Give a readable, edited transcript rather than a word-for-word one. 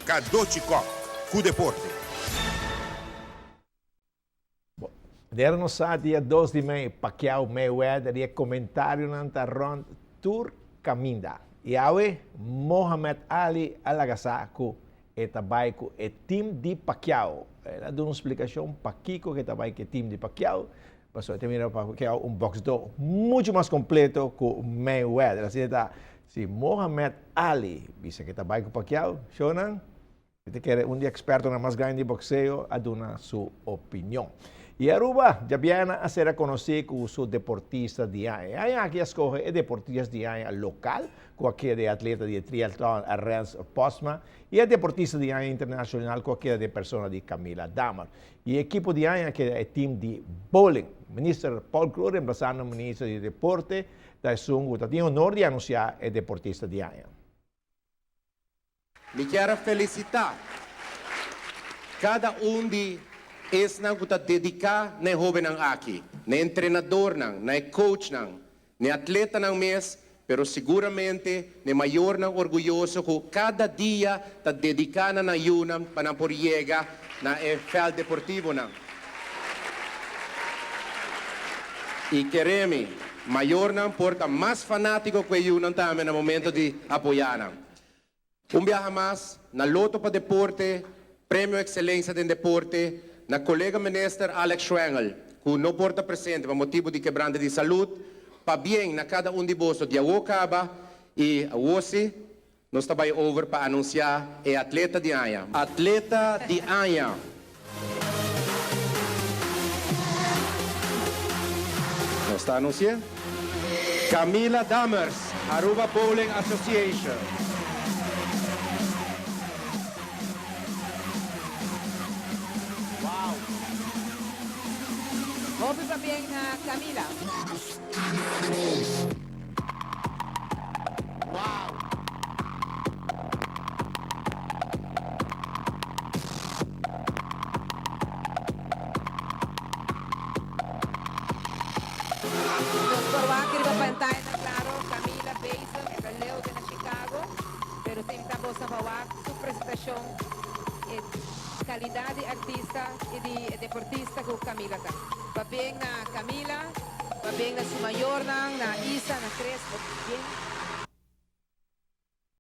Cadochi Kock, cu deporte. Bo, der nos sa dia dos di mei, Pacquiao Mayweather y e comentarionan ta rond tur caminda. Y awe Mohamed Ali a laga sa cu e ta bay cu e team di Pacquiao. El a duna un splicacion pakico cu e ta bay cu e team di Pacquiao, pasobra e ta mira Pacquiao un boxdor mucho mas completo cu Mayweather. Asina ta, si Mohamed Ali bisa cu e ta bay cu Pacquiao, shownan, Mi ta kere un di expertonan mas grandi di boxeo a duna su opinion. Y Aruba djabièrnè a ser conoci cu su deportista di aña. E aña aki a scoge e deportistas di aña local, cu a keda e atleta di e triatlon Rens Postma, y e deportista di aña internacional cu a keda den persona di Camila Damer. Y e ekipo di aña a keda e team di bowling. Minister Paul Croes reemplazando Minister di Deporte ta esun cu ta tin honor di anuncia e deportista di aña. Mi kier a felicita cada un di esnan cu ta dedica na e hobennan aki, na e entrenadornan, na e coachnan, na e atletanan mes, pero siguramente na e mayornan orguyoso cu cada dia ta dedica na nan yunan pa nan por yega na e veld deportivonan. Y kere mi, mayornan por ta mas fanatico cu e yunan tambe na momento di apoya nan. Un biaha mas, na Loto pa Deporte, Premio Excelencia den Deporte, na colega Minister Alex Schwengle, cu no por ta presente pa motibo di kebrante di salud, pabien na cada un di boso di awo caba y awo si nos ta bay over pa anuncia e atleta di aña. Atleta di aña. Nos ta anuncia Camila Dammers, Aruba Bowling Association. Wow! Hopi pabien na Camila. Wow! Nos por wak riba pantaya ta claro Camila bezig, e ta leu te na Chicago, pero ta invita boso pa wak su presentacion, e calidad di artista y di e deportista cu Camila ta. Pabien na Camila, pabien na su mayornan, na Isa, na Chris, bien.